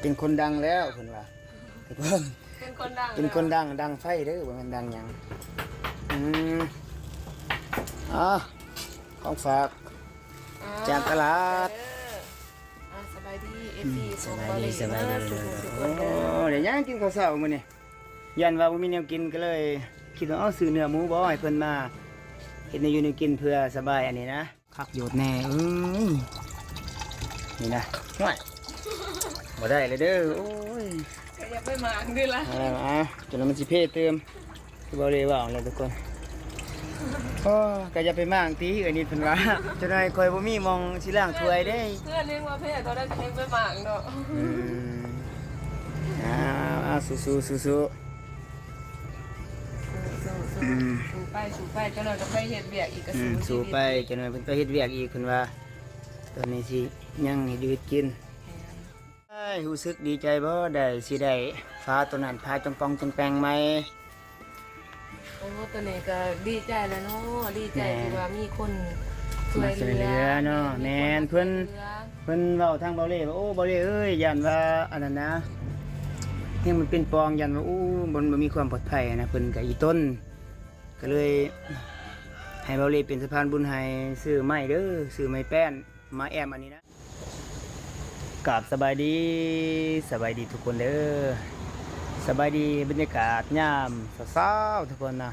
ປັນຄົນດັງແລ້ວເພິ່ນວ່າ ເປັນຄົນ ເປັນຄົນດັງ ເປັນຄົນດັງ ແລ້ວ ດັງໄຟເດີ້ ບໍ່ແມ່ນດັງຫຍັງ. ອືມ ອ່າ ຂອງຝາກ ອ່າ ຈາກຕະຫຼາດ ເດີ ອ່າ ສະບາຍດີ ເອັຟຊີ ອືມ ຂອງ ສະບາຍດີ ເບົາເລ ສະບາຍດີ ເບິດສູ່ຜູ້ສູ່ຄົນເດີ. ໂອ້ ໄດ້ຫຍັງກິນເຂົ້າເຊົ້າມື້ນີ້? ຢ້ານວ່າບໍ່ມີແນວກິນ ກໍເລີຍຄິດວ່າ ເອົາ ຊື້ເນື້ອໝູບໍ່ ໃຫ້ເພິ່ນມາເຮັດແນວຢູ່ແນວກິນເພື່ອສະບາຍອັນນີ້ນະ. ຄັກໂຍດແນ່ ເອີຍ ນີ້ນະ ໂອ້ຍ ບໍ່ໄດ້ແລ້ວເດີ້ ໂອ້ຍ ກໍຢ່າໄປໝາງເດີ້ລະ ເອົາ ຈົນວ່າມັນຊິເພຕື່ມ ຄືເບົາເລເວົ້າແຫຼະທຸກຄົນ. ໂອ້ ກໍຢ່າໄປໝາງຕິ ເອື້ອຍນິດເພິ່ນວ່າ ຈັກໜ່ອຍຂ້ອຍບໍ່ມີໝ່ອງຊິລ້າງຖ້ວຍເດ້. ເພື່ອນຍັງວ່າແພ້ເທົ່າໃດກໍຍັງໄປໝາງເນາະ. ອືມ ເອົາໆ ສູ້ໆ ສູ້ໆ. ສູ້ໆ ອືມ ສູ້ໄປ ສູ້ໄປ ຈັກໜ່ອຍກໍໄປເຮັດວຽກອີກ ກໍ ອືມ ສູ້ຊີວິດ ສູ້ໄປ ຈັກໜ່ອຍເພິ່ນໄປເຮັດວຽກອີກ ເພິ່ນວ່າ ຕອນນີ້ຊິຍັງເຮັດຢູ່ເຮັດກິນ. ແມ່ນ ເອີຍ ຮູ້ສຶກດີໃຈບໍ່ ໄດ້ ຊິໄດ້ຝາໂຕນັ້ນ ຝາຈອງປ່ອງຈອງແປງໃໝ່? ໂອ້ ຕອນນີ້ກໍດີໃຈແລ້ວເນາະ ດີໃຈ ແມ່ນ ທີ່ວ່າມີຄົນຊ່ວຍເຫຼືອ ມາຊ່ວຍເຫຼືອເນາະ. ແມ່ນ ມີຄົນມາ ເພິ່ນ ຊ່ວຍເຫຼືອ ເພິ່ນເວົ້າທາງເບົາເລວ່າ ໂອ້ ເບົາເລເອີຍ ຢ້ານວ່າອັນນັ້ນນະ ແຮງມັນເປັນປ່ອງ ຢ້ານວ່າ ໂອ້ ມັນ ມັນບໍ່ມີຄວາມປອດໄພນະ ເພິ່ນກໍອີຕົນ ກໍເລີຍໃຫ້ເບົາເລເປັນສະພານບຸນໃຫ້ ຊື້ໄມ້ເດີ້ ຊື້ໄມ້ແປ້ນ ມາແອ້ມອັນນີ້ນະ. ກາບສະບາຍດີ ສະບາຍດີທຸກຄົນເດີ້ ສະບາຍດີບັນຍາກາດຍາມເຊົ້າໆ ທຸກຄົນນະ.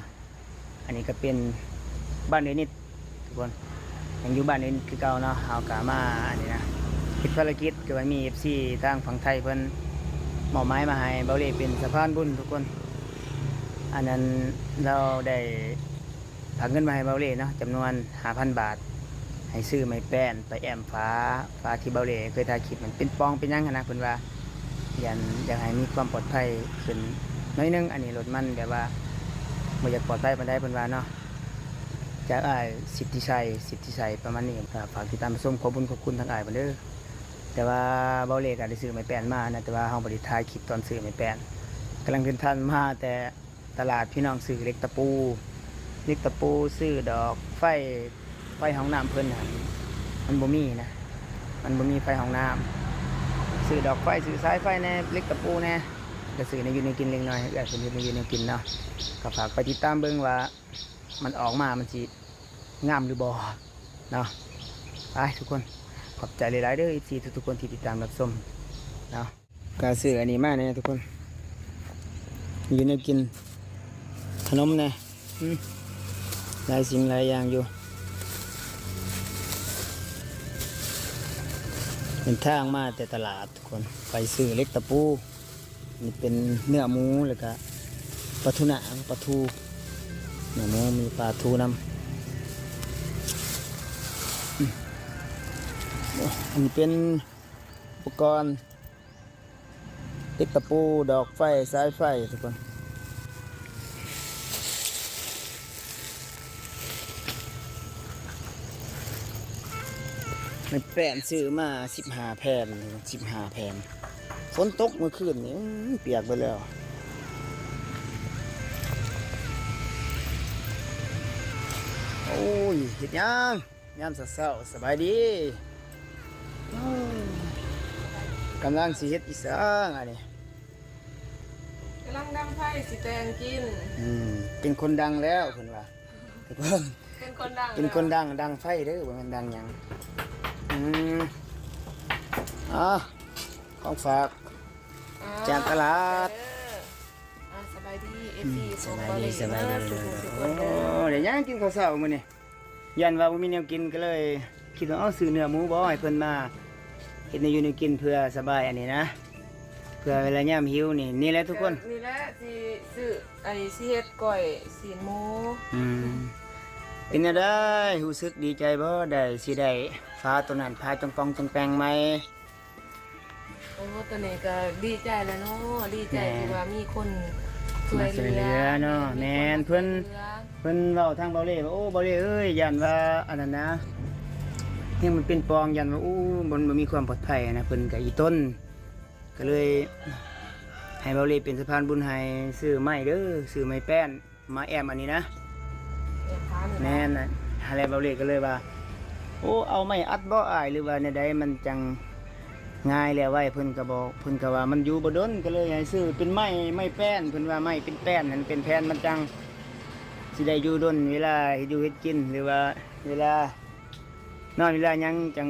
ອັນນີ້ກໍເປັນບ້ານເອື້ອຍນິດ ທຸກຄົນ ຍັງຢູ່ບ້ານເອື້ອຍນິດຄືເກົ່າເນາະ. ເຮົາກໍມາອັນນີ້ນະ ເຮັດພາລະກິດ ຄືວ່າມີເອັຟຊີທາງຝັ່ງໄທເພິ່ນມອບໝາຍມາໃຫ້ເບົາເລເປັນສະພານບຸນ ທຸກຄົນ. ອັນນັ້ນລາວໄດ້ ຝາກເງິນມາໃຫ້ເບົາເລເນາະ ຈຳນວນຫ້າພັນບາດ ໃຫ້ຊື້ໄມ້ແປ້ນໄປແອ້ມຝາ ຝາທີ່ເບົາເລເຄີຍຖ່າຍຄລິບ ມັນເປັນປ່ອງເປັນຫຍັງຫັ້ນນະ. ເພິ່ນວ່າຢ້ານ ຢາກໃຫ້ມີຄວາມປອດໄພຂຶ້ນໜ້ອຍໜຶ່ງ ອັນນີ້ລົດມັນແບບວ່າບໍ່ຢາກປອດໄພປານໃດ ເພິ່ນວ່າເນາະ. ຈາກອ້າຍສິດທິໄຊ ສິດທິໄຊ ປະມານນີ້ ກໍຝາກຕິດຕາມຮັບຊົມ ຂອບບຸນຂອບຄຸນທາງອ້າຍເພິ່ນເດີ້. ແຕ່ວ່າເບົາເລກໍໄດ້ຊື້ໄມ້ແປ້ນມານະ ແຕ່ວ່າເຮົາບໍ່ໄດ້ຖ່າຍຄລິບຕອນຊື້ໄມ້ແປ້ນ ກຳລັງເດີນທາງມາແຕ່ ຕະຫຼາດພີ່ນ້ອງ ຊື້ເຫຼັກຕະປູ ເຫຼັກຕະປູ ຊື້ດອກໄຟ ໄຟຫ້ອງນ້ຳເພິ່ນຫັ້ນ ມັນບໍ່ມີນະ ມັນບໍ່ມີໄຟຫ້ອງນ້ຳ. ຊື້ດອກໄຟ ຊື້ສາຍໄຟແດ່ ເຫຼັກຕະປູແດ່ ກໍຊື້ແນວຢູ່ແນວກິນເລັກນ້ອຍ ໃຫ້ເອື້ອຍເພິ່ນເຮັດແນວຢູ່ແນວກິນເນາະ. ກໍຝາກໄປຕິດຕາມເບິ່ງວ່າມັນອອກມາມັນຊິງາມຫຼືບໍ່ເນາະ. ໄປທຸກຄົນ ຂອບໃຈຫຼາຍໆເດີ້ ເອັຟຊີ ທຸກໆຄົນທີ່ຕິດຕາມຮັບຊົມເນາະ. ກະຊື້ອັນນີ້ມາແດ່ທຸກຄົນ ຢູ່ແນວກິນ ຂະໜົມແດ່ ອືມ ຫຼາຍສິ່ງຫຼາຍຢ່າງຢູ່. ເດີນທາງມາແຕ່ຕະຫຼາດທຸກຄົນ ໄປຊື້ເຫຼັກຕະປູ ນີ້ເປັນເນື້ອໝູ ແລ້ວກະປາທູນາ ປາທູ ເນື້ອໝູ ມີປາທູນຳ. ອືມ ໂອ້ ອັນນີ້ເປັນອຸປະກອນ ຕິດຕະປູ ດອກໄຟ ສາຍໄຟ ທຸກຄົນ. ໄມ້ແປ້ນຊື້ມາສິບຫ້າແຜ່ນ ສິບຫ້າແຜ່ນ ຝົນຕົກມື້ຄືນນີ້ ອື ປຽກເບິດແລ້ວ. ໂອ້ຍ ເຮັດຫຍັງ? ຍາມເຊົ້າໆ ສະບາຍດີ. ໂອ້ຍ ກຳລັງຊິເຮັດອີ່ຫຍັງອັນນີ້? ກຳລັງດັງໄຟຊິແຕ່ງກິນ. ອືມ ເປັນຄົນດັງແລ້ວເພິ່ນວ່າ. ເປັນຄົນດັງ ເປັນຄົນດັງ ແລ້ວ ດັງໄຟເດີ້ ບໍ່ແມ່ນດັງຫຍັງ. ອືມ ອ່າ ຂອງຝາກ ອ່າ ຈາກຕະຫຼາດ ເດີ ອ່າ ສະບາຍດີ ອືມ ເອັຟຊີ ຂອງ ສະບາຍດີ ເບົາເລ ສະບາຍດີ ເບິດສູ່ຜູ້ສູ່ຄົນເດີ. ໂອ້ ໄດ້ຫຍັງກິນເຂົ້າເຊົ້າມື້ນີ້? ຢ້ານວ່າບໍ່ມີແນວກິນ ກໍເລີຍຄິດວ່າ ເອົາ ຊື້ເນື້ອໝູບໍ່ ໃຫ້ເພິ່ນມາເຮັດແນວຢູ່ແນວກິນເພື່ອສະບາຍອັນນີ້ນະ ເພື່ອເວລາຍາມຫິວນີ້. ນີ້ແຫຼະທຸກຄົນ ນີ້ແຫຼະ ຊິຊື້ ອັນນີ້ຊິເຮັດກ້ອຍຊີ້ນໝູ. ອືມ ເປັນແນວໃດ? ຮູ້ສຶກດີໃຈບໍ່? ໄດ້ ຊິໄດ້ຝາໂຕນັ້ນ ຝາຈອງປ່ອງຈອງແປງໃໝ່. ໂອ້ ຕອນນີ້ກໍດີໃຈແລ້ວເນາະ ດີໃຈ ແມ່ນ ທີ່ວ່າມີຄົນຊ່ວຍເຫຼືອ ມາຊ່ວຍເຫຼືອເນາະ. ແມ່ນ ມີຄົນມາ ແມ່ນ ເພິ່ນ ຊ່ວຍເຫຼືອ ເພິ່ນເວົ້າທາງເບົາເລວ່າ ໂອ້ ເບົາເລເອີຍ ຢ້ານວ່າອັນນັ້ນນະ ແຮງມັນເປັນປ່ອງ ຢ້ານວ່າ ໂອ້ ມັນບໍ່ມີຄວາມປອດໄພນະ ເພິ່ນກໍອີຕົນ ກໍເລີຍໃຫ້ເບົາເລເປັນສະພານບຸນໃຫ້ ຊື້ໄມ້ເດີ້ ຊື້ໄມ້ແປ້ນ ມາແອ້ມອັນນີ້ນະ. ແອ້ມຝານີ້ນະ ແມ່ນນະ. ຫັ້ນແຫຼະ ເບົາເລກໍເລີຍວ່າ ໂອ້ ເອົາໄມ້ອັດບໍ່ອ້າຍ ຫຼືວ່າແນວໃດ ມັນຈັ່ງ ງ່າຍແລ້ວໄວ ເພິ່ນກໍບອກ ເພິ່ນກໍວ່າມັນຢູ່ບໍ່ດົນ ກໍເລີຍໃຫ້ຊື້ເປັນໄມ້ ໄມ້ແປ້ນ ເພິ່ນວ່າໄມ້ເປັນແປ້ນຫັ້ນ ເປັນແຜ່ນ ມັນຈັ່ງຊິໄດ້ຢູ່ດົນ ເວລາເຮັດຢູ່ເຮັດກິນ ຫຼືວ່າເວລາ ນອນເວລາຫຍັງ ຈັ່ງ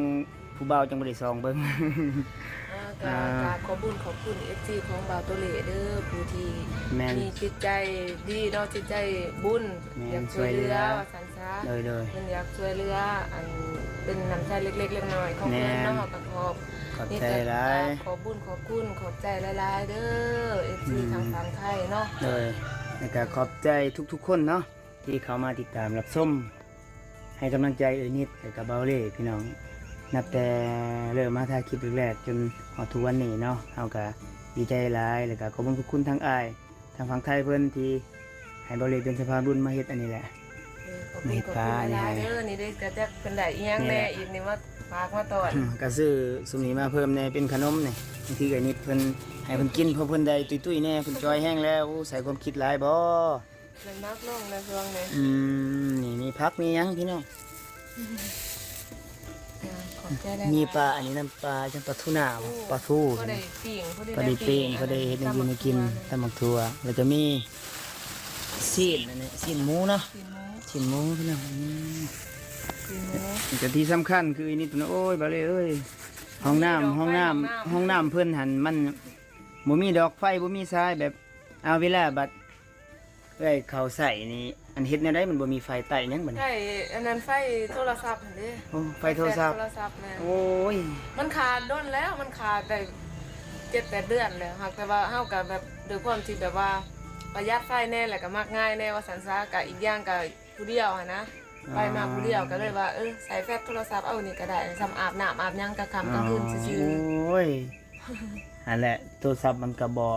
ຜູ້ບ່າວຈັ່ງບໍ່ໄດ້ສ່ອງເບິ່ງ. ອ່າ ກໍ ອ່າ ກາບຂອບບຸນຂອບຄຸນເອັຟຊີຂອງບ່າວໂຕເລເດີ ຜູ້ທີ່ ແມ່ນ ມີຈິດໃຈດີເນາະ ຈິດໃຈບຸນ ແມ່ນ ຢາກຊ່ວຍເຫຼືອ ຊ່ວຍເຫຼືອ ວ່າຊັ້ນຊະ ໂດຍໆ ເພິ່ນຢາກຊ່ວຍເຫຼືອ ອັນ ເປັນນ້ຳໃຈເລັກໆນ້ອຍໆຂອງເພິ່ນເນາະ ແມ່ນ ເຮົາກໍຂອບ ຂອບໃຈຫຼາຍ ມີແຕ່ກາບຂອບບຸນຂອບຄຸນ ຂອບໃຈຫຼາຍໆເດີ ເອັຟຊີ ອືມ ທາງຝັ່ງໄທເນາະ ໂດຍ ແລ້ວກໍຂອບໃຈທຸກໆຄົນເນາະ ທີ່ເຂົ້າມາຕິດຕາມຮັບຊົມ ໃຫ້ກຳລັງໃຈເອື້ອຍນິດ ແລ້ວກໍບ່າວເລພີ່ນ້ອງ ນັບແຕ່ເລີ່ມມາຖ່າຍຄລິບແລກໆ ຈົນຮອດທຸກວັນນີ້ເນາະ ເຮົາກໍດີໃຈຫຼາຍ ແລ້ວກໍຂອບຄຸນຂອບຄຸນທາງອ້າຍ ທາງຝັ່ງໄທເພິ່ນທີ່ໃຫ້ບ່າວເລເປັນສະພານບຸນມາເຮັດອັນນີ້ແຫຼະ ເອີ ຂອບຄຸນ ມາເຮັດປາອັນນີ້ໃຫ້ ຂອບຄຸນຫຼາຍໆເດີ ນີ້ເດ້ ກະຈັກເພິ່ນໄດ້ອີ່ຫຍັງແນ່ອີກນີ້ ມາຝາກມາຕ້ອນ ກະຊື້ຊຸມນີ້ມາເພີ່ມແນ່ ເປັນຂະໜົມນີ້ ບາງທີເອື້ອຍນິດເພິ່ນໃຫ້ເພິ່ນກິນ ເພາະເພິ່ນໄດ້ຕຸ້ຍໆແນ່ ເພິ່ນຈ່ອຍແຮງແລ້ວ ໃສ່ຄວາມຄິດຫຼາຍບໍ່? ນ້ຳໜັກລົງໃນຊ່ວງນີ້ ອືມ ນີ້ມີຜັກມີຫຍັງພີ່ນ້ອງ ອ່າ ຂອບໃຈຫຼາຍໆ ມີປາ ອັນນີ້ນຳ ປາ ຈັ່ງປາທູນາ ໂອ້ ປາທູ ພໍໄດ້ປີ້ງ ພໍໄດ້ ພໍໄດ້ປີ້ງ ພໍໄດ້ເຮັດແນວຢູ່ແນວກິນ ຕຳບັກຖົ່ວ ຕຳບັກຖົ່ວ ແລ້ວກໍມີຊີ້ນ ອັນນີ້ຊີ້ນໝູເນາະ ຊີ້ນໝູ ຊີ້ນໝູພີ່ນ້ອງ ອືມ ຊີ້ນໝູ ແລ້ວກໍທີ່ສຳຄັນຄືອັນນີ້ ໂອ້ຍ ບ່າວເລເອີຍ ຫ້ອງນ້ຳ ຫ້ອງນ້ຳ ຫ້ອງນ້ຳເພິ່ນຫັ້ນ ມັນບໍ່ມີດອກໄຟ ບໍ່ມີສາຍ ແບບ ເອົາ ເວລາບັດ ເອື້ອຍເຂົ້າໃຊ້ນີ້ ອັນເຮັດແນວໃດ ມັນບໍ່ມີໄຟໃຕ້ຫຍັງບັດນີ້? ໃຕ້ອັນນັ້ນ ໄຟໂທລະສັບຫັ້ນເດ້. ໂອ້ ໄຟໂທລະສັບ ໄຟແຟກໂທລະສັບ ແມ່ນ. ໂອ້ຍ ມັນຂາດດົນແລ້ວ ມັນຂາດໄດ້ເຈັດແປດເດືອນແລ້ວ. ຫາກແຕ່ວ່າເຮົາກໍແບບ ດ້ວຍຄວາມທີ່ແບບວ່າປະຢັດໄຟແດ່ ແລ້ວກໍມັກງ່າຍແດ່ວ່າຊັ້ນຊະ. ກໍອີກຢ່າງກໍຜູ້ດຽວຫັ້ນນະ ໄປມາຜູ້ດຽວ ກໍເລີຍວ່າ ເອີ ໃສ່ແຟກໂທລະສັບເອົານີ້ກໍໄດ້ ສ່ຳອາບນ້ຳອາບຫຍັງກະຄ່ຳກະຄືນຊື່ໆ. ໂອ້ຍ ຫັ້ນແຫຼະ ໂທລະສັບມັນກໍບໍ່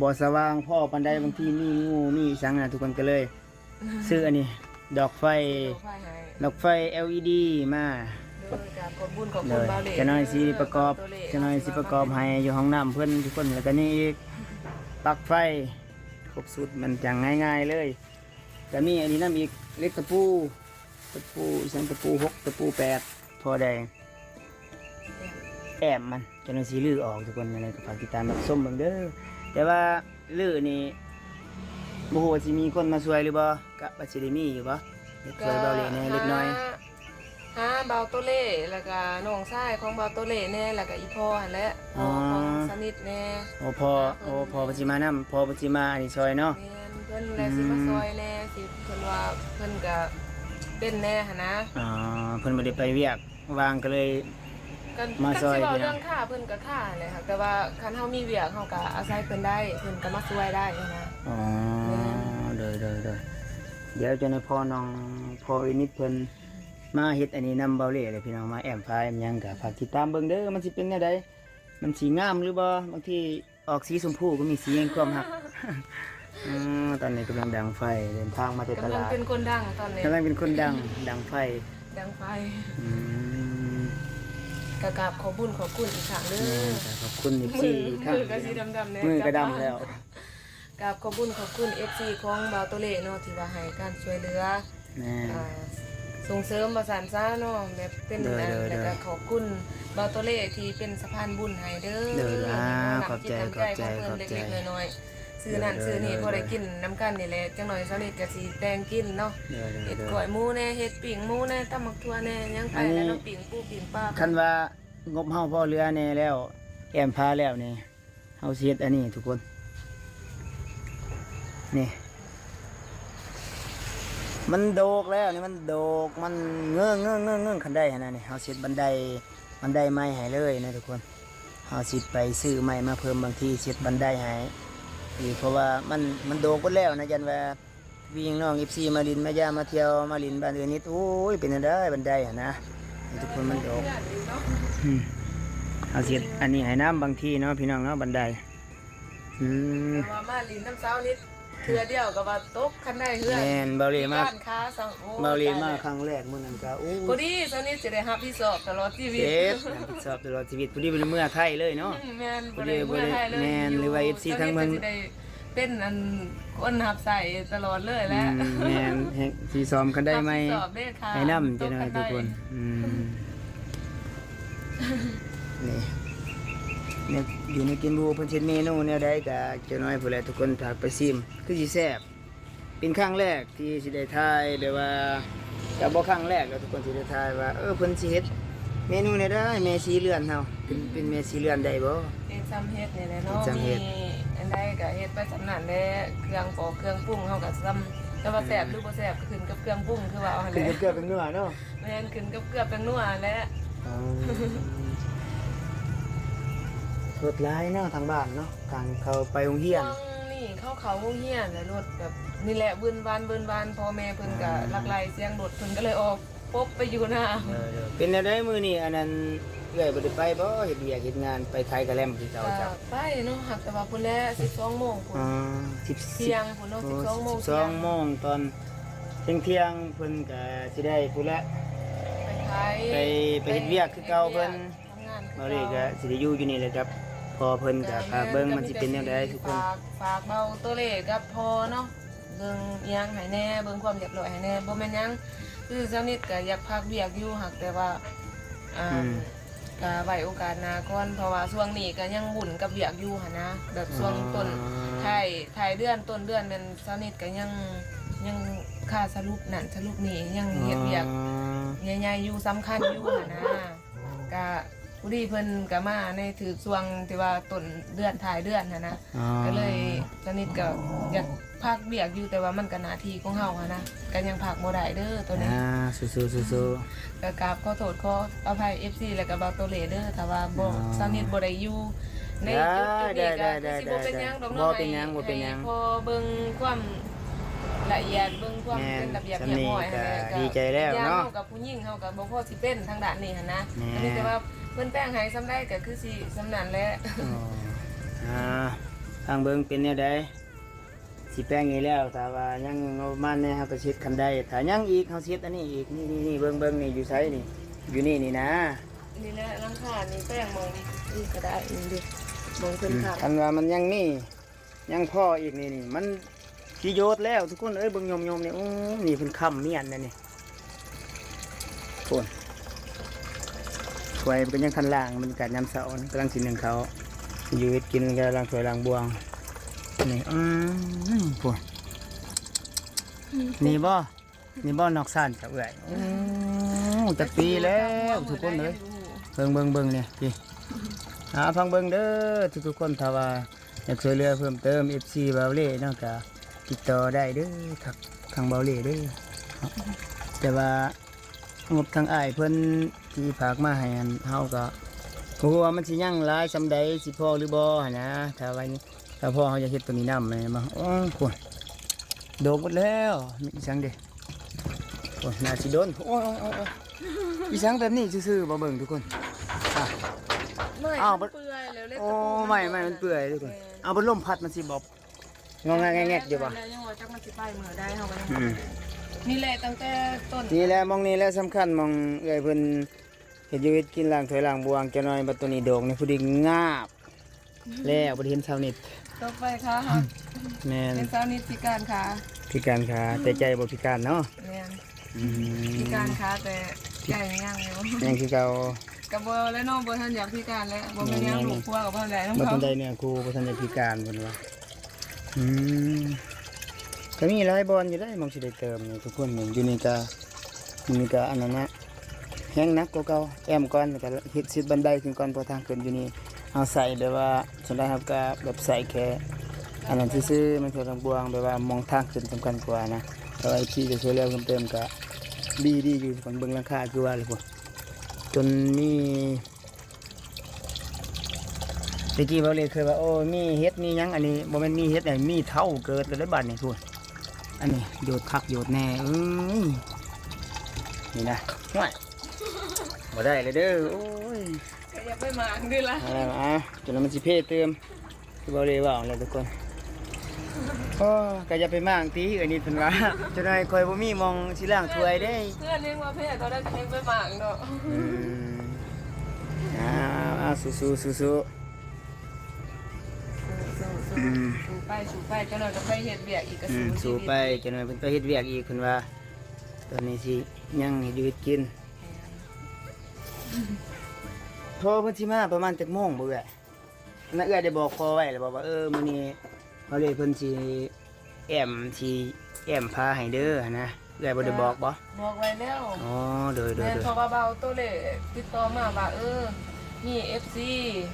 ບໍ່ສະຫວ່າງພໍປານໃດ ບາງທີມີງູມີອີ່ຫຍັງນະ ທຸກຄົນກໍເລີຍຊື້ອັນນີ້ ດອກໄຟ ດອກໄຟໃຫ້ ດອກໄຟແອລອີດີມາ. ໂດຍ ກາບຂອບບຸນຂອບຄຸນບ່າວເລ ຈັກໜ້ອຍຊິປະກອບ ຈັກໜ້ອຍຊິປະກອບໃຫ້ຢູ່ຫ້ອງນ້ຳເພິ່ນທຸກຄົນ. ແລ້ວກໍນີ້ອີກ ປລັກໄຟ ຄົບຊຸດ ມັນຈັ່ງງ່າຍໆເລີຍ. ກໍມີອັນນີ້ນຳອີກ ເຫຼັກຕະປູ ຕະປູອີ່ຫຍັງ ຕະປູຫົກ ຕະປູແປດ ພໍໄດ້ແອ້ມມັນ ຈັ່ງນັ້ນຊິຮື້ອອກທຸກຄົນ. ຈັ່ງໃດກໍຝາກຕິດຕາມຮັບຊົມເບິ່ງເດີ. ແຕ່ວ່າຮື້ນີ້ ບໍ່ຮູ້ວ່າຊິມີຄົນມາຊ່ວຍຫຼືບໍ່ ກະວ່າຊິໄດ້ມີຢູ່ບໍ່ ຢາກຊ່ວຍບ່າວເລແດ່ເລັກນ້ອຍ. ຫາບ່າວໂຕເລ ແລ້ວກະນ້ອງຊາຍຂອງບ່າວໂຕເລແດ່ ແລ້ວກະອີ່ພໍ່ຫັ້ນແຫຼະ ພໍ່ຂອງສະນິດແດ່. ໂອ້ ພໍ່ ໂອ້ ພໍ່ເພິ່ນຊິມານຳ ພໍ່ເພິ່ນຊິມາອັນນີ້ຊ່ອຍເນາະ. ແມ່ນ ເພິ່ນແຫຼະຊິມາຊ່ອຍແດ່ ຊິ ເພິ່ນວ່າເພິ່ນກະເປັນແດ່ຫັ້ນນະ. ອໍ ເພິ່ນບໍ່ໄດ້ໄປວຽກ ວ່າງກໍເລີຍມາຊ່ອຍ. ຄັນຊິເວົ້າເລື່ອງຄ່າ ເພິ່ນກໍຄ່າແຫຼະ ແຕ່ວ່າຄັນເຮົາມີວຽກ ເຮົາກໍອາໄສເພິ່ນໄດ້ ເພິ່ນກໍມາຊ່ວຍໄດ້ນະ. ອໍ ໂດຍໆໆ ດຽວຈະໃຫ້ພໍ່ນ້ອງ ພໍ່ເອື້ອຍນິດເພິ່ນ ມາເຮັດອັນນີ້ນຳເບົາເລ່ເລີຍພີ່ນ້ອງ ມາແອ້ມຝາແອ້ມຫຍັງ ກໍຝາກຕິດຕາມເບິ່ງເດີ ມັນຊິເປັນແນວໃດ ມັນຊິງາມຫຼືບໍ່ ບາງທີອອກສີຊົມພູກໍມີ ສີແຫ່ງຄວາມຮັກ. ອໍ ຕອນນີ້ກຳລັງດັງໄຟ ເດີນທາງມາແຕ່ຕະຫຼາດ ກຳລັງເປັນຄົນດັງຕອນນີ້ ກຳລັງເປັນຄົນດັງ ດັງໄຟ ດັງໄຟ. ອືມ ກໍກາບຂອບບຸນຂອບຄຸນອີກຄັ້ງເດີ ແມ່ນ ກໍຂອບຄຸນເອັຟຊີອີກຄັ້ງ ມືກໍຊິດຳໆແດ່ ມືກໍດຳແລ້ວ. ກາບຂອບບຸນຂອບຄຸນເອັຟຊີຂອງບ່າວໂຕເລເນາະ ທີ່ວ່າໃຫ້ການຊ່ວຍເຫຼືອ ແມ່ນ ອ່າ ສົ່ງເສີມວ່າຊັ້ນຊະເນາະ ແບບເປັນ ໂດຍ ອັນ ໂດຍ ແລ້ວກໍ ໂດຍ ຂອບຄຸນບ່າວໂຕເລທີ່ເປັນສະພານບຸນໃຫ້ເດີ. ໂດຍ ອ່າ ຂອບໃຈ ຂອບໃຈ ຂອບໃຈ ເລັກໆນ້ອຍໆ ຊື້ນັ້ນ ໂດຍ ຊື້ນີ້ ໂດຍ ພໍໄດ້ກິນນຳກັນນີ້ແຫຼະ ຈັກໜ້ອຍສາວນິດກໍຊິແຕ່ງກິນເນາະ ໂດຍ ໂດຍ ເຮັດ ໂດຍ ກ້ອຍໝູແດ່ ເຮັດປີ້ງໝູແດ່ ຕຳບັກຖົ່ວແດ່ ຫຍັງໄປແລ້ວເນາະ ປີ້ງປູ ປີ້ງປາ. ຄັນວ່າງົບເຮົາພໍເຫຼືອແນ່ແລ້ວ ແອ້ມຝາແລ້ວນີ້ ເຮົາຊິເຮັດອັນນີ້ທຸກຄົນ ນີ້ ມັນໂດກແລ້ວນີ້ ມັນໂດກ ມັນເງິ້ງໆໆໆ ຄັນໄດ້ຫັ້ນນະ ນີ້ ເຮົາຊິເຮັດບັນໄດ ບັນໄດໃໝ່ໃຫ້ເລີຍນະທຸກຄົນ. ເຮົາຊິໄປຊື້ໄມ້ມາເພີ່ມ ບາງທີຊິເຮັດບັນໄດໃຫ້ອີກ ເພາະວ່າມັນ ມັນໂດກເບິດແລ້ວນະ ຢ້ານວ່າພີ່ນ້ອງເອັຟຊີມາຫຼິ້ນມາຢາມມາທ່ຽວ ມາຫຼິ້ນບ້ານເອື້ອຍນິດ ໂອ້ຍ ເປັນຈັ່ງໃດບັນໄດຫັ້ນນະ ໃຫ້ທຸກຄົນມັນໂດກ ອືມ ເຮົາຊິເຮັດອັນນີ້ໃຫ້ນຳ ບາງທີເນາະ ພີ່ນ້ອງເນາະ ບັນໄດ. ອືມ ແຕ່ວ່າມາຫຼິ້ນນຳສາວນິດເທື່ອດຽວກໍວ່າຕົກຄັນໄດເຮືອນ ແມ່ນ ເບົາເລ່ມາ ເບົາເລ່ມາຄັ້ງແລກມື້ນັ້ນກໍ ໂອ້ຍ ພໍດີສາວນິດຊິໄດ້ຮັບຜິດຊອບຕະຫຼອດຊີວິດ ເຮັດ ຮັບຜິດຊອບຕະຫຼອດຊີວິດ ພໍດີບໍ່ໄດ້ເມືອໄທເລີຍເນາະ ອືມ ແມ່ນ ບໍ່ໄດ້ ບໍ່ໄດ້ເມືອໄທເລີຍ ແມ່ນ ຫຼືວ່າເອັຟຊີທາງເມືອງ ເປັນອັນຄົນຮັບໃຊ້ຕະຫຼອດເລີຍແຫຼະ ອືມ ແມ່ນ ແຮງຊິຊ້ອມຄັນໄດໃໝ່ໃຫ້ນຳ ຈັກໜ້ອຍທຸກຄົນ ອືມ ນີ້ ໃນ ຢູ່ໃນກິນບູເພິ່ນເຮັດເມນູແນວໃດ ກະຈັກໜ້ອຍພຸ້ນແຫຼະ ທຸກຄົນພາໄປຊີມ ຄືຊິແຊບ. ເປັນຄັ້ງແລກທີ່ຊິໄດ້ຖ່າຍ ແບບວ່າ ກະບໍ່ຄັ້ງແລກດອກ ທຸກຄົນທີ່ໄດ້ຖ່າຍວ່າ ເອີ ເພິ່ນຊິເຮັດເມນູແນວໃດ ແມ່ສີເລືອນເຮົາ ເປັນ ເປັນແມ່ສີເລືອນໄດ້ບໍ່? ເຮັດຊ່ຳເຮັດນີ້ແຫຼະເນາະ ມີອັນໃດກະເຮັດໄປຊ່ຳນັ້ນແຫຼະ ເຄື່ອງປອກເຄື່ອງປຸງເຮົາກະຊ່ຳ ແຕ່ວ່າແຊບຫຼືບໍ່ແຊບ ຂຶ້ນກັບເຄື່ອງປຸງ ຄືວ່າຫັ້ນແຫຼະ ຂຶ້ນກັບເກືອແປ້ງນົວເນາະ. ແມ່ນ ຂຶ້ນກັບເກືອແປ້ງນົວແຫຼະ. ອໍ ລົດຫຼາຍເນາະ ທາງບ້ານເນາະ ທາງເຂົາໄປໂຮງຮຽນ ຊ່ວງນີ້ເຂົາເຂົ້າໂຮງຮຽນແຫຼະ ລົດແບບນີ້ແຫຼະ ວືນວານ ວືນວານ ພໍ່ແມ່ເພິ່ນກະ ອືມ ລັກໄລ່ສຽງລົດ ເພິ່ນກະເລີຍອອກປົບໄປຢູ່ນາ. ເປັນແນວໃດມື້ນີ້ ອັນນັ້ນ ເອື້ອຍບໍ່ໄດ້ໄປບໍ່ ເຮັດວຽກເຮັດງານ ໄປຂາຍກະແລັມຄືເກົ່າເຈົ້າ? ໄປເນາະ ຫາກແຕ່ວ່າພຸ້ນແຫຼະ ສິບສອງໂມງພຸ້ນ ອືມ ສິບ ທ່ຽງພຸ້ນເນາະ ສິບ ສິບສອງໂມງ ສິບສອງໂມງຕອນ ທ່ຽງໆ ເພິ່ນກະຊິໄດ້ພຸ້ນແຫຼະ ໄປຂາຍ ໄປ ໄປເຮັດວຽກຄືເກົ່າເພິ່ນ. ເຮົານີ້ກະຊິໄດ້ຢູ່ ຢູ່ນີ້ແຫຼະກັບພໍ່ເພິ່ນ ກະ ກະ ກະ ພາກເບິ່ງ ກະ ມັນຊິເປັນແນວໃດ ມີແຕ່ ທຸກຄົນ ຝາກ ຝາກເບົາໂຕເລກັບພໍ່ເນາະ ເບິ່ງອີ່ຫຍັງໃຫ້ແດ່ ເບິ່ງຄວາມຮຽບຮ້ອຍໃຫ້ແດ່ ບໍ່ແມ່ນຫຍັງ ຄືຊາວນິດກະຢາກພັກວຽກຢູ່ ຫາກແຕ່ວ່າ ອ່າ ອືມ ກະໄວ້ໂອກາດໜ້າກ່ອນ ເພາະວ່າຊ່ວງນີ້ກະຍັງວຸ່ນກັບວຽກຢູ່ຫັ້ນນະ ແບບຊ່ວງ ອໍ ຕົ້ນ ທ້າຍ ທ້າຍເດືອນ ຕົ້ນເດືອນແມ່ນຊາວນິດກະຍັງ ຍັງຄາສະຫຼຸບນັ້ນສະຫຼຸບນີ້ ຍັງເຮັດວຽກ ອໍ ໃຫຍ່ໆຢູ່ ສຳຄັນຢູ່ຫັ້ນນະ ກະພໍດີເພິ່ນກະມາໃນຖືກຊ່ວງທີ່ວ່າຕົ້ນເດືອນ ທ້າຍເດືອນຫັ້ນນະ ອໍ ກະເລີຍຊາວນິດກະຢາກ ພັກວຽກຢູ່ ແຕ່ວ່າມັນກະໜ້າທີ່ຂອງເຮົາຫັ້ນນະ ກະຍັງພັກບໍ່ໄດ້ເດີໂຕນີ້ ອ່າ ສູ້ໆ ສູ້ໆ ກະກາບຂໍໂທດຂໍອະໄພເອັຟຊີ ແລ້ວກະບ່າວໂຕເລເດີ ຖ້າວ່າບໍ່ ອໍ ຊາວນິດບໍ່ໄດ້ຢູ່ໃນຈຸດໆນີ້ ໄດ້ ກະ ໄດ້ ຄືຊິບໍ່ເປັນຫຍັງດອກເນາະ ບໍ່ເປັນຫຍັງ ໃຫ້ ບໍ່ເປັນຫຍັງ ໃຫ້ພໍ່ເບິ່ງຄວາມລະອຽດ ເບິ່ງຄວາມ ແມ່ນ ເປັນລະບຽບຮຽບຮ້ອຍຫັ້ນແຫຼະ ກະດີໃຈແລ້ວເນາະ ເຮົາກັບຜູ້ຍິງເຮົາກະບໍ່ພໍຊິເປັນທາງດ້ານນີ້ຫັ້ນນະ ແມ່ນ ອັນນີ້ແຕ່ວ່າເພິ່ນແປງໃຫ້ສ່ຳໃດກະຄືຊິສ່ຳນັ້ນແຫຼະ ອໍ ອ່າ ຟັງເບິ່ງເປັນແນວໃດ ຊິແປງນີ້ແລ້ວ ຖ້າວ່າຍັງງົບປະມານແດ່ ເຮົາກໍຊິເຮັດຄັນໄດ ຖ້າຍັງອີກ ເຮົາຊິເຮັດອັນນີ້ອີກ ນີ້ໆໆ ເບິ່ງໆ ນີ້ ຢູ່ໃສນີ້ ຢູ່ນີ້ນີ້ນາ ນີ້ແຫຼະ ຫຼັງຄານີ້ແປງໝ່ອງນີ້ກໍໄດ້ ນີ້ເດ້ ໝ່ອງເພິ່ນ ອືມ ຄັນວ່າມັນຍັງມີ ຍັງພໍອີກ ນີ້ໆ ມັນຊິໂຍດແລ້ວ ທຸກຄົນເອີຍ ເບິ່ງໂຍມໆ ນີ້ ໂອ້ ນີ້ເພິ່ນຄ້ຳມ້ຽນແລ້ວນີ້. ໂອ້ຍ ຖ້ວຍເພິ່ນກໍຍັງທັນລ້າງ ບັນຍາກາດຍາມເຊົ້າ ກຳລັງຊິໜຶ້ງເຂົ້າ ຢູ່ເຮັດກິນ ກຳລັງຖ້ວຍລ້າງບ່ວງ ນີ້ ອືມ ໂອ້ຍ ນີ້ບໍ່ ນີ້ບໍ່ນອກຊານເຈົ້າເອື້ອຍ ໂອ້ ຈັກປີແລ້ວ ທຸກຄົນເອີຍ ເບິ່ງໆໆ ນີ້ ພີ່ ອ່າ ຟັງເບິ່ງເດີ ທຸກໆຄົນ ຖ້າວ່າ ຢາກຊ່ວຍເຫຼືອເພີ່ມເຕີມ ເອັຟຊີ ບ່າວເລ່ເນາະ ກະຕິດຕໍ່ໄດ້ເດີ ທັກທາງບ່າວເລ່ເດີ ແຕ່ວ່າງົບທາງອ້າຍເພິ່ນທີ່ຝາກມາໃຫ້ຫັ້ນ ເຮົາກະບໍ່ຮູ້ວ່າມັນຊິຍັງຫຼາຍສ່ຳໃດ ຊິພໍຫຼືບໍ່ຫັ້ນນະ ຖ້າວ່າ ຖ້າພໍເຮົາຢາກເຮັດໂຕນີ້ນຳແມ່ນບໍ່ ໂອ້ຍ ໂດກໝົດແລ້ວ ມີອີ່ຫຍັງເດ ໂອ້ຍ ໜ້າຊິດົນ ໂອ້ຍ ໂອ້ຍ ອີ່ຫຍັງແບບນີ້ຊື່ໆ ບໍ່ເບິ່ງທຸກຄົນ ອ້າວ ໄມ້ມັນເປື່ອຍແລ້ວ ເຫຼັກ ໂອ້ ຕະປູ ໄມ້ ໄມ້ມັນເປື່ອຍທຸກຄົນ ແມ່ນ ເອົາ ພັດລົມພັດມັນຊິບໍ່ງອແງກໆຢູ່ບໍ່ ແລ້ວຍັງວ່າຈັກມັນຊິໄປມື້ໃດ ເຮົາກໍຍັງ ອືມ ນີ້ແຫຼະ ຕັ້ງແຕ່ຕົ້ນ ນີ້ແຫຼະ ໝ່ອງນີ້ແຫຼະສຳຄັນ ໝ່ອງເອື້ອຍເພິ່ນເຮັດຢູ່ເຮັດກິນ ລ້າງຖ້ວຍລ້າງບ່ວງ ຈັກໜ້ອຍບັດໂຕນີ້ດອກນີ້ ພໍດີງາບ ແລ້ວບໍ່ໄດ້ເຫັນຊາວນິດ ຕົກໄປຂາຫັກ ແມ່ນ ເປັນຊາວນິດພິການຂາ ພິການຂາ ແຕ່ໃຈບໍ່ພິການເນາະ ແມ່ນ ອືມ ພິການຂາແຕ່ ໃຈຍັງຢູ່ ຍັງຄືເກົ່າ ກໍບໍ່ແລ້ວເນາະ ບໍ່ທັນຢາກພິການແລ້ວ ບໍ່ແມ່ນຫຍັງ ແມ່ນໆ ລູກຄົວກໍບໍ່ທັນໄດ້ນຳ ບໍ່ທັນໄດ້ເນື້ອຄູ່ ບໍ່ທັນໄດ້ພິການເພິ່ນວ່າ ອືມ ກໍມີຫຼາຍບ່ອນຢູ່ເດ້ ໝ່ອງຊິໄດ້ເຕີມນີ້ ທຸກຄົນ ນີ້ ຢູ່ນີ້ກໍ ນີ້ກໍອັນນັ້ນນະ ແຮງໜັກກວ່າເກົ່າ ແອ້ມກ່ອນ ແລ້ວກໍເຮັດຊິດບັນໄດຂຶ້ນກ່ອນ ເພາະທາງຂຶ້ນຢູ່ນີ້ ເຮົາໃສ່ແບບວ່າ ສ່ວນຫຼາຍເຮົາກໍແບບໃສ່ແຄ່ອັນນັ້ນຊື່ໆ ມັນຄືລຳບວງ ແບບວ່າໝ່ອງທາງຂຶ້ນສຳຄັນກວ່ານະ ແຕ່ວ່າເອັຟຊີຈະຊ່ວຍເຫຼືອເພີ່ມເຕີມກໍດີ ດີຢູ່ ເບິ່ງຫຼັງຄາຄືວ່າແຫຼະພຸ້ນ ຈົນມີ ແຕ່ກີ້ເວົ້າເລີຍເຄີຍວ່າ ໂອ້ ມີເຫັດມີຫຍັງ ອັນນີ້ບໍ່ແມ່ນມີເຫັດ ມີເທົ້າເກີດແລ້ວເດ້ບາດນີ້ພຸ້ນ ອັນນີ້ໂຍດຄັກໂຍດແນ່ ເອີຍ ນີ້ນະ ຫ້ວຍ ບໍ່ໄດ້ແລ້ວເດີ ໂອ້ຍ ກໍຢ່າໄປໝາກເດີລະ ເອົາລະ ເອົາ ຈົນວ່າມັນຊິເພຕື່ມ ຄືເວົ້າເລີຍເວົ້າແຫຼະທຸກຄົນ ໂອ້ ກໍຢ່າໄປໝາກຕິ ເອື້ອຍນິດເພິ່ນວ່າ ຈົນວ່າຂ້ອຍບໍ່ມີໝ່ອງຊິລ້າງຖ້ວຍເດ້ ເພື່ອນຍັງວ່າແພ້ເທົ່າໃດກໍຍັງໄປໝາກເນາະ ອືມ ອ້າວ ສູ້ໆ ສູ້ໆ ສູ້ໄປ ສູ້ໄປ ຈັກໜ້ອຍກໍໄປເຮັດວຽກອີກ ກໍ ອືມ ສູ້ຊີວິດ ສູ້ໄປ ຈັກໜ້ອຍເພິ່ນໄປເຮັດວຽກອີກ ເພິ່ນວ່າ ຕອນນີ້ຊິຍັງເຮັດຢູ່ເຮັດກິນ ແມ່ນ ພໍ່ເພິ່ນຊິມາປະມານຈັກໂມງບໍ່ເອື້ອຍ? ນະ ເອື້ອຍໄດ້ບອກພໍ່ໄວ້ແລ້ວບໍ່ວ່າ ເອີ ມື້ນີ້ເຮົາເລີຍເພິ່ນຊິແອ້ມ ຊິແອ້ມພາໃຫ້ເດີຫັ້ນນະ? ເອື້ອຍບໍ່ໄດ້ບອກບໍ່? ບອກໄວ້ແລ້ວ. ອໍ ໂດຍໆໆ ແມ່ນ ເພາະວ່າບ່າວໂຕເລກຕິດຕໍ່ມາວ່າ ເອີ ມີເອັຟຊີ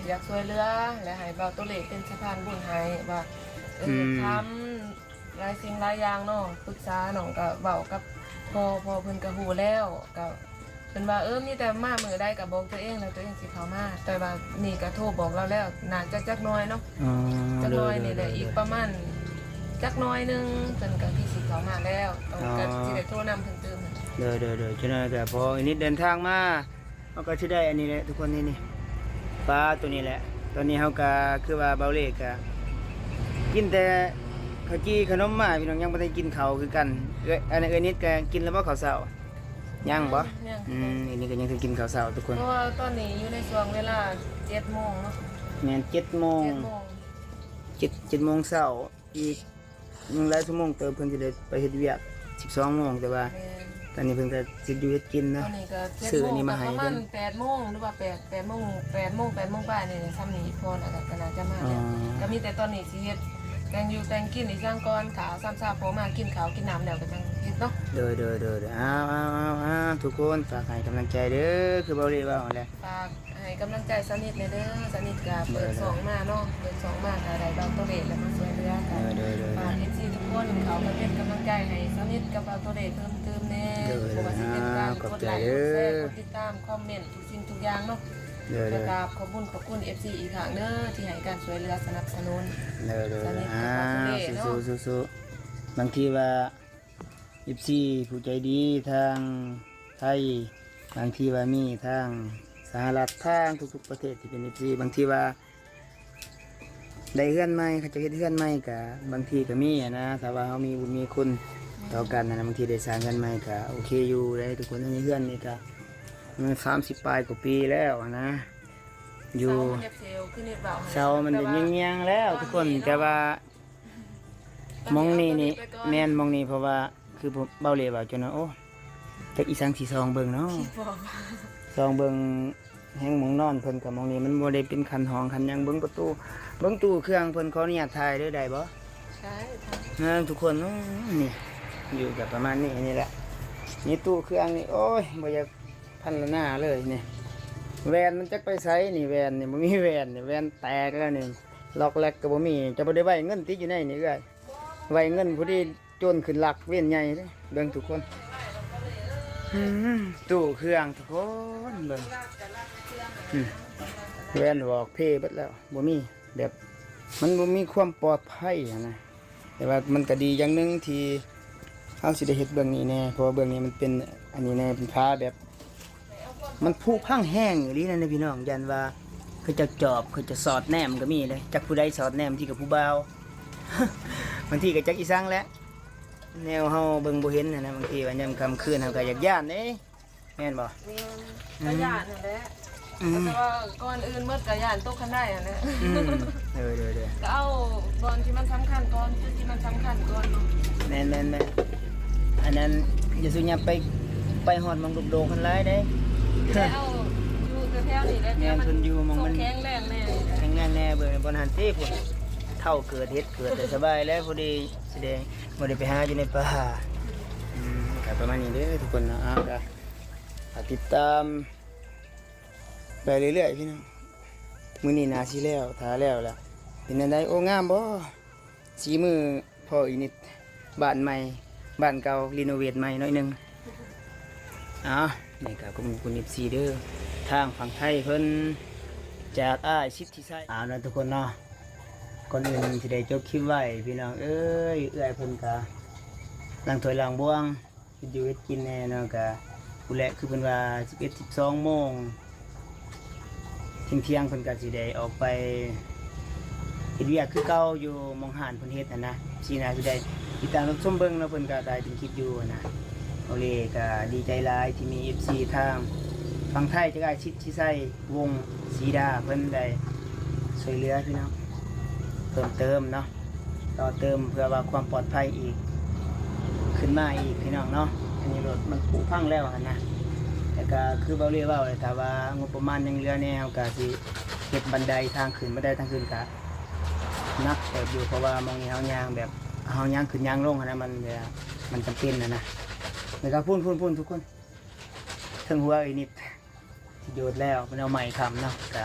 ຢາກຊ່ວຍເຫຼືອ ແລະ ໃຫ້ບ່າວໂຕເລກເປັນສະພານບຸນໃຫ້ ວ່າ ເອີ ອືມ ທຳ ຫຼາຍສິ່ງຫຼາຍຢ່າງເນາະ ປຶກສາ ນ້ອງກໍເວົ້າກັບພໍ່ ພໍ່ເພິ່ນກໍຮູ້ແລ້ວ ກໍເພິ່ນວ່າ ເອີ ມີແຕ່ມາມື້ໃດກໍບອກຕົວເອງ ແລ້ວຕົວເອງຊິເຂົ້າມາ. ແຕ່ວ່ານີ້ກໍໂທບອກລາວແລ້ວ ໜ້າຈະຈັກໜ່ອຍເນາະ. ອໍ ຈັກໜ່ອຍນີ້ແຫຼະ ໂດຍໆໆໆ ອີກປະມານຈັກໜ່ອຍໜຶ່ງ ເພິ່ນກໍຄືຊິເຂົ້າມາແລ້ວ. ອໍ ກໍຊິໄດ້ໂທນຳເພິ່ນຕື່ມ. ໂດຍໆໆ ຈັກໜ່ອຍກໍພໍອີນິດເດີນທາງມາ ເຮົາກໍຊິໄດ້ອັນນີ້ແຫຼະທຸກຄົນ ນີ້ ນີ້ ປາຕົວນີ້ແຫຼະ. ຕອນນີ້ເຮົາກໍຄືວ່າເບົາເລກກໍກິນແຕ່ເຂົ້າຈີ່ຂະໜົມມາພີ່ນ້ອງ ຍັງບໍ່ໄດ້ກິນເຂົ້າຄືກັນ. ເອື້ອຍ ອັນເອື້ອຍນິດກໍກິນແລ້ວບໍ່ເຂົ້າເຊົ້າ? ຍັງບໍ່? ຍັງ ອືມ ອັນນີ້ກໍຍັງຄືກິນເຂົ້າເຊົ້າທຸກຄົນ ເພາະວ່າຕອນນີ້ຢູ່ໃນຊ່ວງເວລາເຈັດໂມງເນາະ. ແມ່ນ ເຈັດໂມງ ເຈັດໂມງ ເຈັດ ເຈັດໂມງເຊົ້າ. ອີກຍັງຫຼາຍຊົ່ວໂມງເຕີບ ເພິ່ນຊິໄດ້ໄປເຮັດວຽກສິບສອງໂມງ ແຕ່ວ່າ ແມ່ນ ຕອນນີ້ເພິ່ນກໍເຮັດຢູ່ເຮັດກິນເນາະ. ຕອນນີ້ກໍເຈັດໂມງ ຊື້ອັນນີ້ມາໃຫ້ເພິ່ນ ປະມານແປດໂມງ ຫຼືວ່າແປດ ແປດໂມງ ແປດໂມງ ແປດໂມງປາຍນີ້ ຊ່ຳນີ້ພໍແລ້ວ ກໍ ກໍໜ້າຈະມາແລ້ວ. ອໍ ກໍມີແຕ່ຕອນນີ້ຊິເຮັດແຕ່ງຢູ່ແຕ່ງກິນອີກສັງກ່ອນ ຖ້າຊ້ຳຊາພໍ່ມາກິນເຂົ້າກິນນ້ຳແລ້ວ ກໍຈັ່ງເຮັດເນາະ. ໂດຍໆໆໆ ອ້າວໆໆໆ ທຸກຄົນ ຝາກໃຫ້ກຳລັງໃຈເດີ ຄືເບົາເລກເວົ້າຫັ້ນແຫຼະ. ຝາກ ໃຫ້ກຳລັງໃຈສາວນິດແດ່ເດີ ສາວນິດກໍເປີດຊ່ອງມາເນາະ ເປີດຊ່ອງມາ ຖ້າໄດ້ເບົາໂຕເລກແລ້ວມາຊ່ວຍເຫຼືອ ກໍ ໂດຍໆໆ ຝາກເອັຟຊີທຸກຄົນເຂົ້າມາເປັນກຳລັງໃຈໃຫ້ສາວນິດກັບເບົາໂຕເລກເພີ່ມຕື່ມແດ່. ໂດຍ ບໍ່ວ່າຊິເປັນການກົດໄລ ກົດແຊ ກົດຕິດຕາມ ຄອມເມັນ ທຸກສິ່ງທຸກຢ່າງເນາະ. ໂດຍໆ ກໍກາບຂອບຄຸນຂອບຄຸນເອັຟຊີອີກຄັ້ງເດີ ທີ່ໃຫ້ການຊ່ວຍເຫຼືອສະໜັບສະໜູນ. ໂດຍໆ ສາວນິດກັບເບົາໂຕເລກເນາະ ສູ້ໆໆ. ບາງທີວ່າ ເອັຟຊີຜູ້ໃຈດີທາງໄທ ບາງທີວ່າມີທາງສະຫະລັດ ທາງທຸກໆປະເທດທີ່ເປັນເອັຟຊີ ບາງທີວ່າໄດ້ເຮືອນໃໝ່ ເຂົາເຈົ້າເຮັດເຮືອນໃໝ່ກະບາງທີກະມີຫັ້ນນະ ຖ້າວ່າເຮົາມີບຸນມີຄຸນຕໍ່ກັນຫັ້ນນະ ບາງທີໄດ້ສ້າງເຮືອນໃໝ່ກະໂອເຄຢູ່ເດ້ທຸກຄົນ. ອັນນີ້ເຮືອນນີ້ກະມັນສາມສິບປາຍກວ່າປີແລ້ວຫັ້ນນະ ຢູ່ ເສົາມັນຢາກເສວ ຄືນິດເວົ້າ ເສົາມັນຢາກແຍງໆແລ້ວທຸກຄົນ ແຕ່ວ່າ ໝ່ອງນີ້ນີ້ ແມ່ນ ໝ່ອງນີ້ ເພາະວ່າຄືເບົາເລກວ່າຈົນວ່າ ໂອ້ ຈັກອີສັງຊິສ່ອງເບິ່ງເນາະ ສ່ອງເບິ່ງແຮງໝ່ອງນອນເພິ່ນ ກໍໝ່ອງນີ້ມັນບໍ່ໄດ້ເປັນຄັນຫ້ອງຄັນຫຍັງ ເບິ່ງປະຕູ ເບິ່ງຕູ້ເຄື່ອງເພິ່ນ. ຂໍອະນຸຍາດຖ່າຍເດີ ໄດ້ບໍ່? ໄດ້ ເອີ ທຸກຄົນ ນີ້ ຢູ່ກັບປະມານນີ້ ນີ້ແຫຼະ ນີ້ຕູ້ເຄື່ອງນີ້ ໂອ້ຍ ບໍ່ຢາກ ພັນລະນາເລີຍນີ້ ແວ່ນມັນຈັກໄປໃສນີ້ ແວ່ນນີ້ ບໍ່ມີແວ່ນນີ້ ແວ່ນແຕກແລ້ວນີ້ ລັອກແລັກກໍບໍ່ມີ. ເຈົ້າບໍ່ໄດ້ໄວ້ເງິນຕິຢູ່ໃນນີ້ເອື້ອຍ? ໄວ້ເງິນພໍດີໂຈນຂຶ້ນລັກເວນໃຫຍ່ເດ້ ເບິ່ງທຸກຄົນ. ອືມ ຕູ້ເຄື່ອງທຸກຄົນເບິ່ງ ອືມ ແວ່ນວອກເພເບິດແລ້ວ ບໍ່ມີ ແບບມັນບໍ່ມີຄວາມປອດໄພຫັ້ນນະ. ແຕ່ວ່າມັນກໍດີຢ່າງໜຶ່ງທີ່ເຮົາຊິໄດ້ເຮັດເບື້ອງນີ້ແດ່ ເພາະວ່າເບື້ອງນີ້ມັນເປັນອັນນີ້ແດ່ ເປັນຝາແບບ ມັນຜຸພັງແຮງອີ່ຫຼີນັ້ນເດ້ພີ່ນ້ອງ. ຢ້ານວ່າເຂົາເຈົ້າຈອບ ເຂົາເຈົ້າສອດແນມກໍມີເດ້ ຈັກຜູ້ໃດສອດແນມ ບາງທີກໍຜູ້ບ່າວ ບາງທີກໍຈັກອີ່ສັງແຫຼະ ແນວເຮົາເບິ່ງບໍ່ເຫັນຫັ້ນນະ. ບາງທີວ່າຍາມຄ່ຳຄືນເຮົາກໍຢາກຢ້ານເດ້. ແມ່ນບໍ່? ແມ່ນ ອືມ ກໍຢ້ານຫັ້ນແຫຼະ ອືມ ແຕ່ວ່າກ່ອນອື່ນໝົດກໍຢ້ານຕົກຄັນໄດຫັ້ນແຫຼະ ອືມ ໂດຍໆໆ ກໍເອົາບ່ອນທີ່ມັນສຳຄັນກ່ອນ ຈຸດທີ່ມັນສຳຄັນກ່ອນເນາະ. ແມ່ນໆໆ ອັນນັ້ນຢ່າສູ່ຫຍັບໄປ ໄປຮອດໝ່ອງໂດກໆ ຫັ້ນຫຼາຍເດ້ ແຕ່ເອົາຢູ່ແຖວໆນີ້ແຫຼະ ແມ່ນ ເພິ່ນຢູ່ໝ່ອງມັນແຂງແຮງແດ່ ແຂງແຮງແດ່ ເບິ່ງບ່ອນຫັ້ນຕິ ພຸ້ນ ເຖົ້າເກີດເຮັດເກີດໄດ້ສະບາຍແລ້ວ ພໍດີຊິໄດ້ ບໍ່ໄດ້ໄປຫາຢູ່ໃນປ່າ. ອືມ ກໍປະມານນີ້ເດີທຸກຄົນເນາະ ເອົາ ກໍ ຝາກຕິດຕາມໄປເລື້ອຍໆ ພີ່ນ້ອງ ມື້ນີ້ໜ້າຊິແລ້ວ ຖ້າແລ້ວລະເປັນແນວໃດ? ໂອ້ ງາມບໍ່? ສີມືພໍ່ອີນິດ ບ້ານໃໝ່ ບ້ານເກົ່າ ຣີໂນເວດໃໝ່ໜ້ອຍໜຶ່ງ. ເອົາ ນີ້ກໍຂອບຄຸນເອັຟຊີເດີ ທາງຝັ່ງໄທເພິ່ນ ຈາກອ້າຍສິດທິໄຊ. ເອົາເນາະທຸກຄົນເນາະ ກ່ອນອື່ນຊິໄດ້ຈົບຄລິບໄວ້ ພີ່ນ້ອງເອີຍ ເອື້ອຍເພິ່ນກໍລ້າງຖ້ວຍລ້າງບ່ວງ ເຮັດຢູ່ເຮັດກິນແດ່ເນາະ ກະພຸ້ນແຫຼະ ຄືເພິ່ນວ່າສິບເອັດ ສິບສອງໂມງ ທ່ຽງໆ ເພິ່ນກະຊິໄດ້ອອກໄປເຮັດວຽກຄືເກົ່າ ຢູ່ໝ່ອງຮ້ານເພິ່ນເຮັດຫັ້ນນະ. ຊີ້ນະ ຊິໄດ້ຕິດຕາມຮັບຊົມເບິ່ງເນາະ ເພິ່ນກະໄດ້ເປັນຄລິບຢູ່ຫັ້ນນະ. ເບົາເລກະດີໃຈຫຼາຍທີ່ມີເອັຟຊີທາງຝັ່ງໄທ ຈາກອ້າຍສິດທິໄຊ ວົງສີດາ ເພິ່ນໄດ້ຊ່ວຍເຫຼືອພີ່ນ້ອງ ເພີ່ມເຕີມເນາະ ຕໍ່ເຕີມເພື່ອວ່າຄວາມປອດໄພອີກ ຂຶ້ນມາອີກພີ່ນ້ອງເນາະ. ອັນນີ້ລົດມັນຜຸພັງແລ້ວຫັ້ນນະ ແ ແລ້ວກະຄືເບົາເລ່ເວົ້າແຫຼະ ຖ້າວ່າງົບປະມານຍັງເຫຼືອແດ່ ເຮົາກະຊິເຮັດບັນໄດທາງຂຶ້ນ ບັນໄດທາງຂຶ້ນກະໜັກເຕີບຢູ່ ເພາະວ່າໝ່ອງນີ້ເຮົາຍ່າງແບບ ເຮົາຍ່າງຂຶ້ນຍ່າງລົງຫັ້ນນະ ມັນແບບ ມັນຈຳເປັນຫັ້ນນະ. ແລ້ວກະພຸ້ນໆໆ ທຸກຄົນ ເທິງຫົວເອື້ອຍນິດ ທີ່ໂດດແລ້ວ ເພິ່ນເອົາໄມ້ຄ້ຳເນາະ. ກະ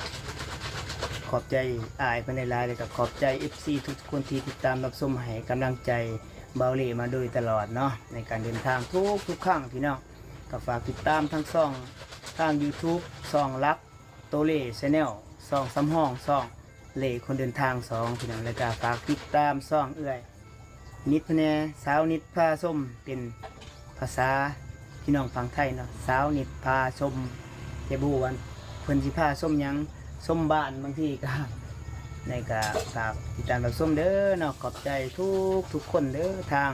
ຂອບໃຈອ້າຍເພິ່ນຫຼາຍໆ ແລ້ວກະຂອບໃຈເອັຟຊີທຸກໆຄົນທີ່ຕິດຕາມຮັບຊົມ ໃຫ້ກຳລັງໃຈເບົາເລ່ມາໂດຍຕະຫຼອດເນາະ ໃນການເດີນທາງທຸກໆຄັ້ງພີ່ນ້ອງ. ກະຝາກຕິດຕາມທັງຊ່ອງທາງຢູທູບ ຊ່ອງຫຼັກ ໂຕເລ່ແຊນແນວ ຊ່ອງສຳຮອງ ຊ່ອງເລ່ຄົນເດີນທາງສອງ ພີ່ນ້ອງ. ແລ້ວກະຝາກຕິດຕາມຊ່ອງເອື້ອຍ ນິດເພິ່ນແດ່ ສາວນິດພາຊົມ ເປັນພາສາພີ່ນ້ອງຝັ່ງໄທເນາະ ສາວນິດພາຊົມ. ແຕ່ບໍ່ຮູ້ວ່າເພິ່ນຊິພາຊົມຫຍັງ ຊົມບ້ານ ບາງທີກະ ໃນກະຝາກຕິດຕາມຮັບຊົມເດີເນາະ. ຂອບໃຈທຸກໆຄົນເດີ ທາງ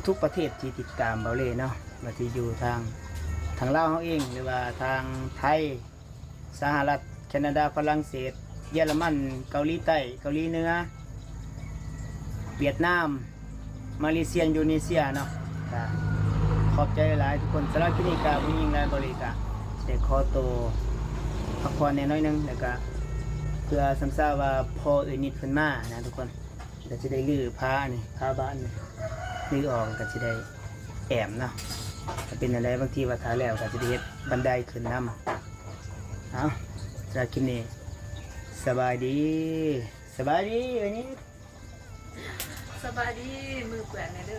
ທຸກໆປະເທດທີ່ຕິດຕາມເບົາເລ່ເນາະ ວ່າຊິຢູ່ທາງ ທາງລາວເຮົາເອງ ຫຼືວ່າທາງໄທ ສະຫະລັດ ແຄນາດາ ຝຣັ່ງເສດ ເຢຍລະມັນ ເກົາຫຼີໃຕ້ ເກົາຫຼີເໜືອ ຫວຽດນາມ ມາເລເຊຍ ອິນໂດເນເຊຍເນາະ. ກະຂອບໃຈຫຼາຍໆທຸກຄົນ. ສຳລັບຄລິບນີ້ກະບໍ່ມີຫຍັງຫຼາຍ ເບົາເລ່ກະຊິໄດ້ຂໍໂຕພັກຜ່ອນແດ່ໜ້ອຍໜຶ່ງ ແລ້ວກະເພື່ອສ່ຳຊາວວ່າພໍ່ເອື້ອຍນິດເພິ່ນມານະທຸກຄົນ. ກະຊິໄດ້ຮື້ຜ້ານີ້ ຜ້າບ້ານນີ້ ຮື້ອອກ ກະຊິໄດ້ແອ້ມເນາະ. ຖ້າເປັນແນວໃດ ບາງທີວ່າຖ້າແລ້ວກະຊິໄດ້ເຮັດບັນໄດຂຶ້ນນຳ. ເອົາ ສຳລັບຄລິບນີ້ ສະບາຍດີ ສະບາຍດີເອື້ອຍນິດ. ສະບາຍດີ ມືເປື້ອນແດ່ເດີ.